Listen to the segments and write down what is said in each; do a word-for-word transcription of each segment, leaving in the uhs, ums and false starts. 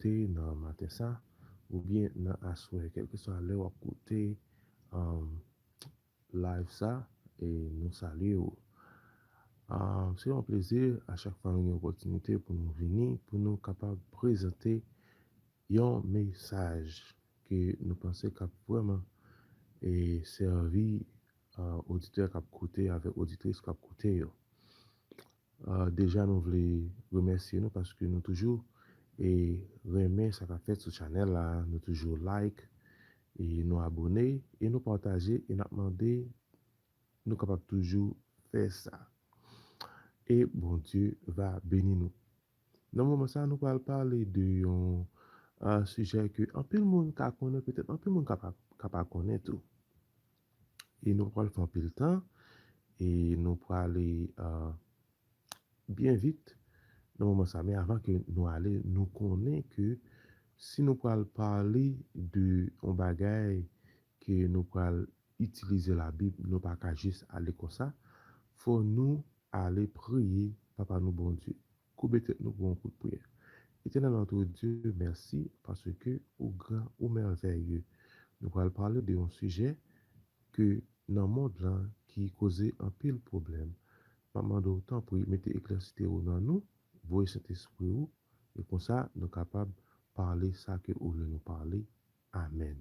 koute nan maten sa, oubyen nan aswè, kèlkeswa lè w ap koute, um, live sa, e nou salye w. Ah, se yon plezi a chak fwa nou gen opòtinite pou nou vini, pou nou kapab prezante yon mesaj ke nou panse k ap vrèman, e, sèvi, ah, oditè k ap koute avèk oditris k ap koute yo. Ah, deja, nou vle remèsye nou paske nou toujou, e, renmen sa k ap fèt sou chanèl la, nou toujou like, e nou abone, e nou pataje, e n ap mande nou kapab toujou fè sa. E Bondye va beni nou. Nan moman sa, nou pral pale de yon, ah, sijè ke anpil moun ka konnen, petèt anpil moun ka pa, ka pa konnen tou. E nou pral fè anpil tan, e nou prale, ah, byen vit nan moman sa. Men avan ke nou ale, nou konnen ke si nou pral pale de yon bagay ke nou pral itilize Labib, nou pa ka jis ale konsa. Fò nou ale priye Papa nou Bondye. Koube tèt nou pou yon kout priyè. Etènèl notre Dieu, mèsi paske ou gran, ou mèvèye. Nou pral pale de yon sijè ke nan mond lan ki koze anpil pwoblèm. M ap mande w, tanpri, mete eklèsite w nan nou, voye Sentespri w, e konsa nou kapab pale sa ke ou vle nou pale. Amèn.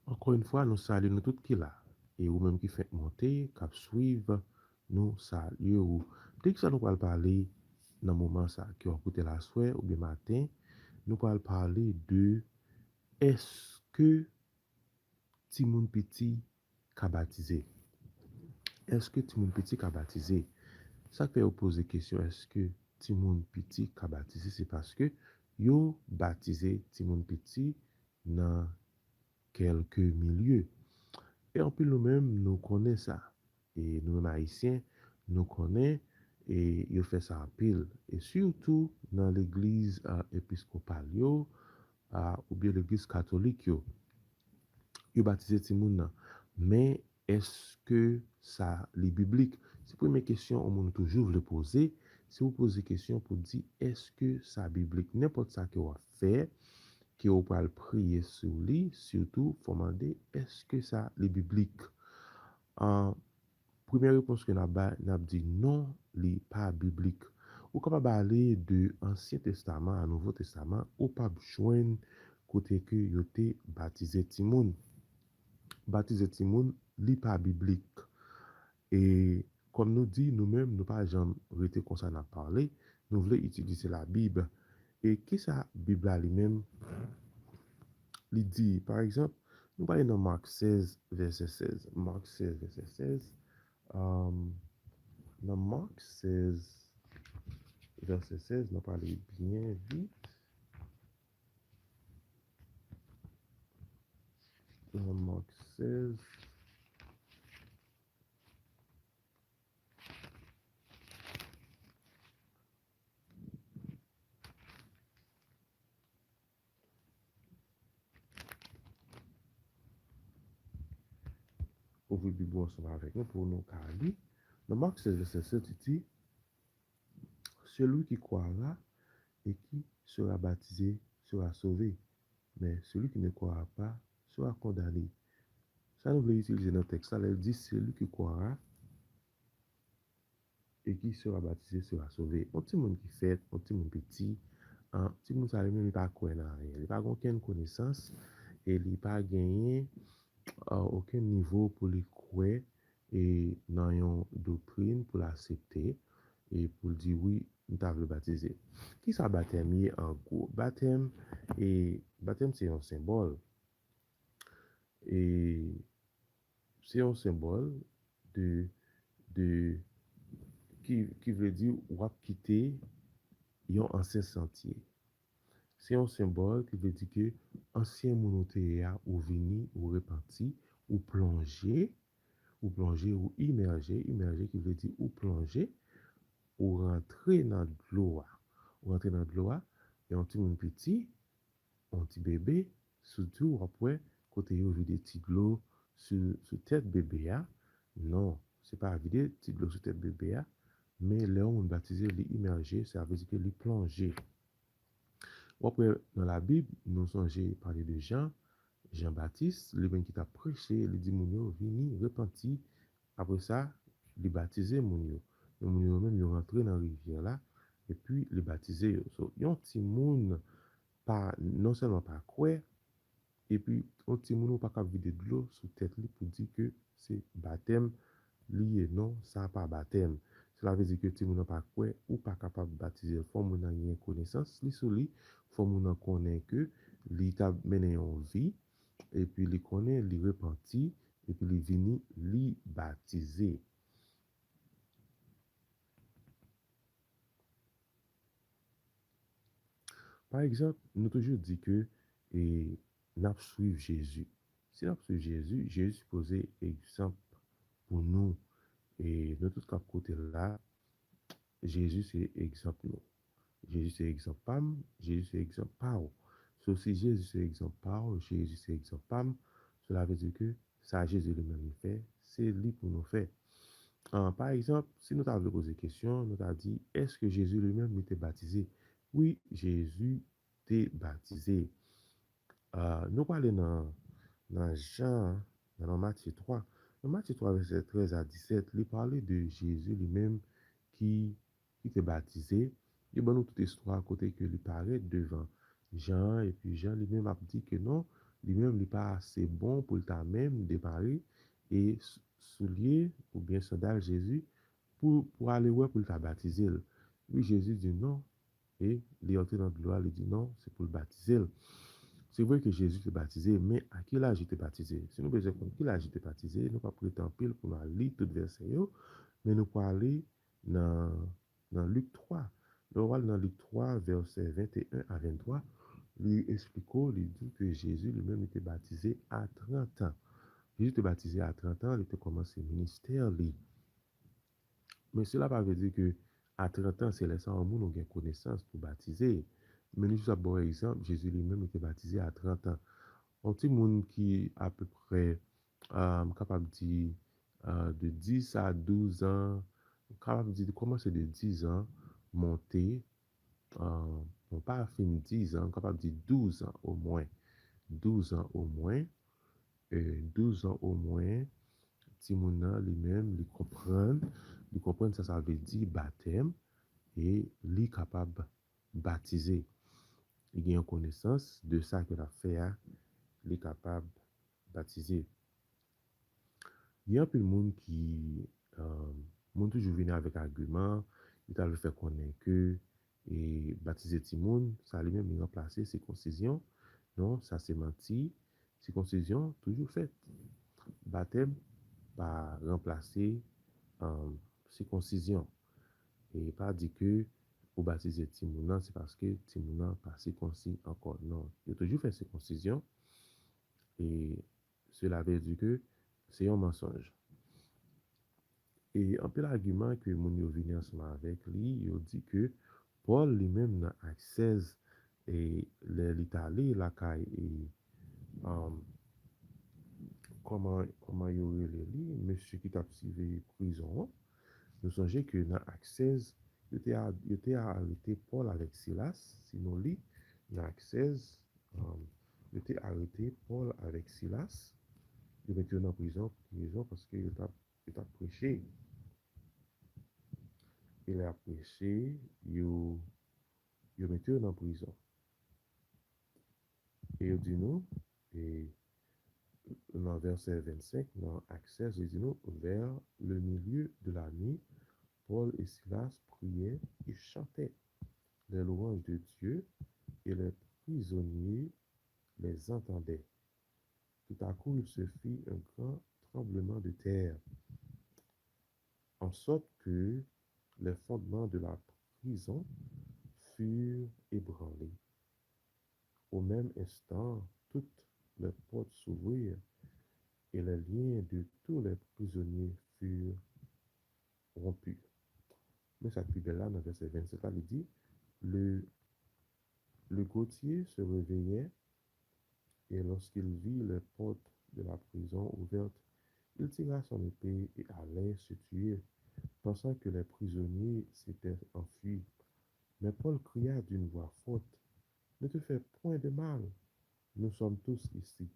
Ankò yon fwa, nou salye nou tout ki la, e ou menm ki fenk monte, k ap swiv, nou salye w. De kisa nou pral pale nan moman sa, ke w ap koute l aswè oubyen maten, nou pral pale de èske timoun piti ka batize? Èske timoun piti ka batize? Sa k fè yo poze kesyon, èske timoun piti ka batize? Se paske yo batize timoun piti nan kèlke milye. E anpil nou menm, nou konnen sa. E nou menm Ayisyen, nou konnen, e yo fè sa anpil. E sitou nan legliz, a, episkopal yo, a, oubyen legliz katolik yo. Yo batize timoun nan. Men, èske sa li biblik? Se premye kesyon yon moun toujou vle poze. Si w poze kesyon pou di, èske sa biblik? Nenpòt sa ke w ap fè, ke w pral priye sou li, sitou, fò mande, èske sa li biblik? An, premyè repons ke n ap bay, n ap di non, li pa biblik. Ou kapab ale de Ansyen Testaman a Nouvo Testaman, ou p ap jwenn kote ke yo te batize timoun. Batize timoun, li pa biblik. E kòm nou di, nou menm, nou pa janm rete konsa n ap pale, nou vle itilize Labib. E kisa Bib la li menm li di? Pa egzanp, nou prale nan Mak sèz, vèsè sèz. Mak sèz, vèsè sèz. Am, nan Mak sèz, vèsè sèz, nou prale byen vit. Nan Mak sèz. Ouvri Bib ou ansanm avèk nou pou nou ka li. Nan Mak sèz, vèsè sèt, li di, Celui qui croira et qui sera baptisé sera sauvé, mais celui qui ne croira pas sera condamné. Sa nou vle itilize nan tèks la, lè l di, Celui qui croira et qui sera baptisé sera sauvé. Yon timoun ki fèt, yon timoun piti, an, timoun sa li menm li pa kwè nan anyen. Li pa gen okenn konesans e li pa genyen, a, okenn nivo pou li kwè e nan yon doktrin pou l aksepte e pou l di, "Wi, m ta vle batize." Kisa batèm ye an gwo? Batèm, e, batèm se yon senbòl. E se yon senbòl de, de, ki, ki vle di w ap kite yon ansyen santye. Se yon senbòl ki vle di ke ansyen moun ou te ye a, ou vini, ou repanti, ou plonje, ou plonje, ou imèje, imèje ki vle di ou plonje, ou rantre nan dlo a. Ou rantre nan dlo a, e yon timoun piti, yon ti bebe, sou di w ap wè kote yo vide ti dlo sou, sou tèt bebe a. Non, se pa vide ti dlo sou tèt bebe a, men lè yon moun batize, li imèje, sa vle di ke li plonje. W ap wè nan Labib, nou sonje pale de Jan, Jan Batis, li menm ki t ap preche, li di moun yo, "Vini, repanti." Apre sa, li batize moun yo. Men moun yo menm, yo rantre nan rivyè la, epi li batize yo. So, yon timoun pa, non sèlman pa kwè, epi yon timoun ou pa ka vide dlo sou tèt li pou di ke se batèm li ye. Non, sa pa batèm. Sela vle di ke timoun nan pa kwè, ou pa kapab batize l. Fò moun nan gen konesans li sou li, fò moun nan konnen ke li t ap mennen yon vi, epi li konnen, li repanti, epi li vini, li batize. Pa egzanp, nou toujou di ke, e, n ap swiv Jezi. Si n ap swiv Jezi, Jezi sipoze egzanp pou nou. E nou tout k ap koute la, Jezi se egzanp nou. Jezi se egzanp pa m, Jezi se egzanp pa w. So, si Jezi se egzanp pa w, Jezi se egzanp pa m, sela vle di ke sa Jezi li menm li fè, se li pou nou fè. Ah, pa egzanp, si nou ta vle poze kesyon, nou ta di, èske Jezi li menm li te batize? Wi, Jezi te batize. Ah, nou prale nan, nan Jan, nan, nan Matye twa. Nan Matye twa, vèsè trèz a disèt, li pale de Jezi li menm ki, ki te batize. Li ban nou tout istwa kote ke li parèt devan Jan, epi Jan li menm ap di ke non, li menm li pa ase bon pou l ta menm demare e s-, soulye oubyen sandal Jezi pou, pou ale wè pou l ta batize l. Wi, Jezi di non, e li antre nan dlo a, li di non, se pou l batize l. Se vre ke Jezi te batize, men a ki laj li te batize? Si nou bezwen konn ki laj li te batize, nou p ap rete anpil pou n al li tout vèsè yo, men nou prale nan, nan Lik twa. Lè w al nan Lik twa, vèsè venteyen a venntwa, li esplike w, li di ke Jezi li menm li te batize a trant an. Jezi te batize a trant an, li te kòmanse ministè li. Men sela pa vle di ke a trant an, se lè sa yon moun ou gen konesans pou batize. Men nou jis ap ba w egzanp, Jezi li menm li te batize a trant an. Yon timoun ki apeprè, ah, m kapab di, ah, de dis a douz an, m kapab di kòmanse de dis an monte, ah, bon, pa fin dis an, m kapab di douz an omwen. Douz an omwen, e, douz an omwen, timoun nan li menm, li konprann, li konprann sa sa vle di batèm, e li kapab batize. Li gen yon konesans de sa ke l ap fè a, li kapab batize. Gen anpil moun ki, um, moun toujou vini avèk agiman, yo ta vle fè konnen ke, e, batize timoun, sa li menm li ranplase sikonsizyon. Non, sa se manti. Sikonsizyon toujou fèt. Batèm pa ranplase, um, sikonsizyon. E pa di ke ou batize timoun nan, se paske timoun nan pa sikonsi ankò. Non, yo toujou fè sikonsizyon. E sela vle di ke se yon mansonj. E anpil agiman ke moun yo vini ansanm avèk li, yo di ke Pòl li menm nan Ak sèz, e lè li t ale lakay, e, um, kòman, kòman yo rele li, mesye ki t ap siveye prizon an. Nou sonje ke nan Ak sèz, yo te a-, yo te arete Pòl avèk Silas, si nou li nan Ak sèz, um, yo te arete Pòl avèk Silas, yo mete yo nan prizon, prizon paske yo t ap, yo t ap preche. E lè y ap preche, yo, yo mete yo nan prizon. E yo di nou, e nan vèsè vennsenk, nan Ak sèz, li di nou, vers le milieu de la nuit, Paul et Silas priaient et chantaient les louanges de Dieu, et les prisonniers les entendaient. Tout à coup, il se fit un grand tremblement de terre, en sorte que les fondements de la prison furent ébranlés. Au même instant, toutes les portes s'ouvrirent et les liens de tous les prisonniers furent rompus. Men sa k pi bèl la, nan vèsè vennsèt la, li di, le, le gautier se réveillait et lorsqu'il vit les portes de la prison ouvertes, il tira son épée et allait se tuer, pensant que les prisonniers s'étaient enfuis. Mais Paul cria d'une voix forte, ne te fait point de mal. Nous sommes tous ici.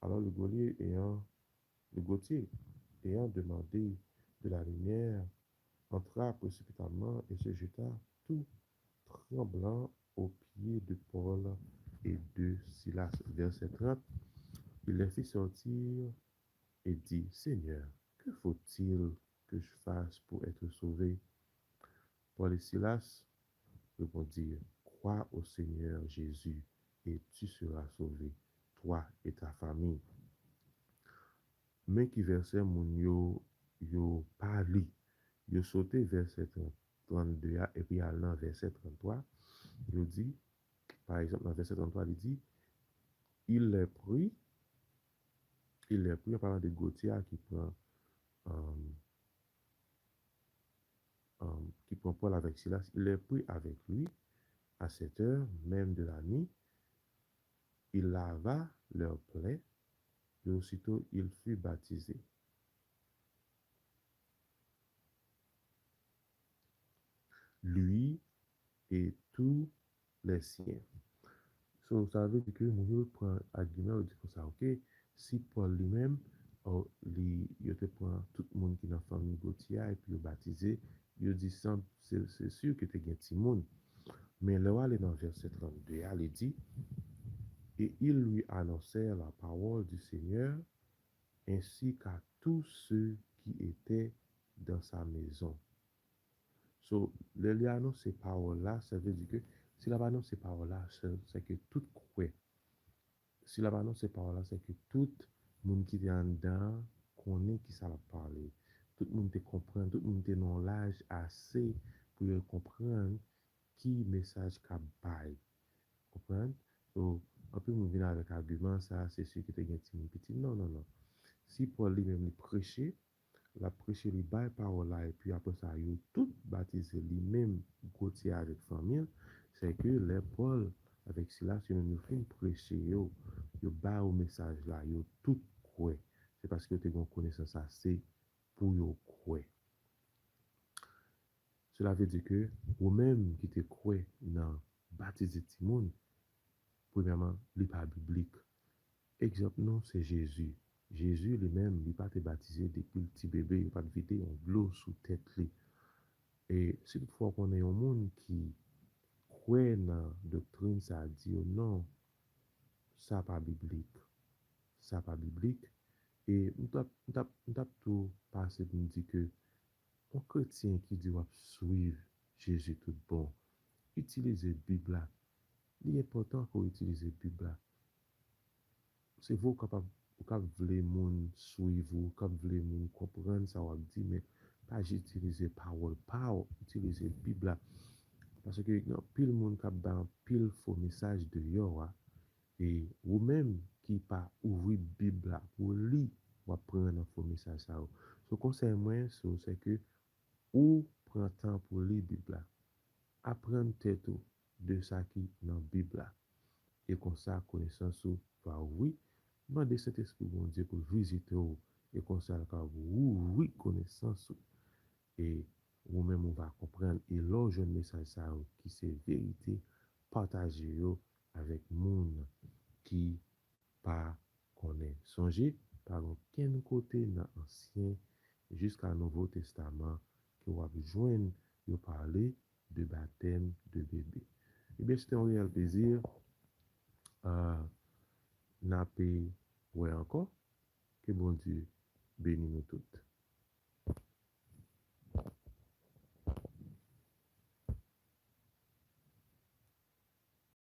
Alors le grelier ayant, le grottier ayant demandé de la lumière, entra précipitamment et se jeta tout tremblant aux pieds de Paul et de Silas. Verset trente. Il les fit sortir et dit, Seigneur, que faut-il que je fasse pour être sauvé? Paul et Silas répondirent, Crois au Seigneur Jésus et tu seras sauvé, toi et ta famille. Men ki vèsè moun yo, yo pa li. Yo sote vèsè trant, trannde a, epi al nan vèsè tranntwa. Yo di, pa egzanp, nan vèsè tranntwa, li di, Il les prit, il les prit, an palan de grotye a ki pran, um, um, ki pran Pòl avèk Silas, il les prit avec lui à cette heure même de la nuit, il lava leurs plaies, et aussitôt il fut baptisé. Lui et tous les siens. So, sa vle di ke moun yo pran agiman, yo di konsa, ok, si Pòl li menm, o, li, yo te pran tout moun ki nan fanmi grotye a, epi yo batize, yo di san, se, se si ke te gen timoun. Men lè w ale nan vèsè trannde a, li di, Et ils lui annoncèrent la parole du Seigneur, ainsi qu'à tous ceux qui étaient dans sa maison. So, lè li anonse pawòl la, sa vle di ke si l ap anonse pawòl la, se, se ke tout kwè. Si l ap anonse pawòl la, se ke tout moun ki te anndan an konnen ki sa l ap pale. Tout moun te konprann, tout moun te nan yon laj ase pou yo konprann ki mesaj k ap bay. Konprann? So, anpil moun vin avèk agiman sa, se si ke te gen timoun piti. Non, non, non. Si Pòl li menm li preche, l ap preche, li bay pawòl la, epi apre sa, yo tout batize, li menm, grotye avèk fanmi l, se ke lè Pòl avèk Silas, yo menm yo fin preche yo, yo ba yo mesaj la, yo tout kwè. Se paske yo te gen yon konesans ase pou yo kwè. Sela vle di ke ou menm ki te kwè nan batize timoun, premyèman, li pa biblik. Egzanp nou se Jezi. Jezi li menm, li pa te batize depi l ti bebe, yo pa t vide yon dlo sou tèt li. E si toutfwa w konnen yon moun ki kwè nan doktrin sa a, di yo non, sa pa biblik. Sa pa biblik. E m t ap, m t ap, m t ap tou pase pou m di ke yon kretyen ki di w ap swiv Jezi tout bon, itilize Bib la. Li enpòtan ke w itilize Bib la. Se vre w kapab, ou kab vle moun swiv ou, ou kab vle moun konprann sa w ap di, men pa itilize pawòl pa w, itilize Bib la. Paske gen anpil moun k ap bay anpil fo mesaj deyò a, e ou menm ki pa ouvri Bib la pou w li, w ap pran nan fo mesaj sa yo. So, konsèy mwen, so, se ke ou pran tan pou li Bib la. Aprann tèt ou de sa ki nan Bib la. E konsa, konesans ou va ouvri. Mande Sentespri Bondye pou l vizite w, e konsa l ka ouvri konesans ou. E ou menm ou va konprann. E lè w jwenn mesaj sa yo ki se verite, pataje yo avèk moun ki pa konnen. Sonje, pa gen okenn kote nan Ansyen jiska Nouvo Testaman ke w ap jwenn yo pale de batèm de bebe. Ebyen, se te yon reyèl plezi. Ah, n ape wè ankò. Ke Bondye beni nou tout.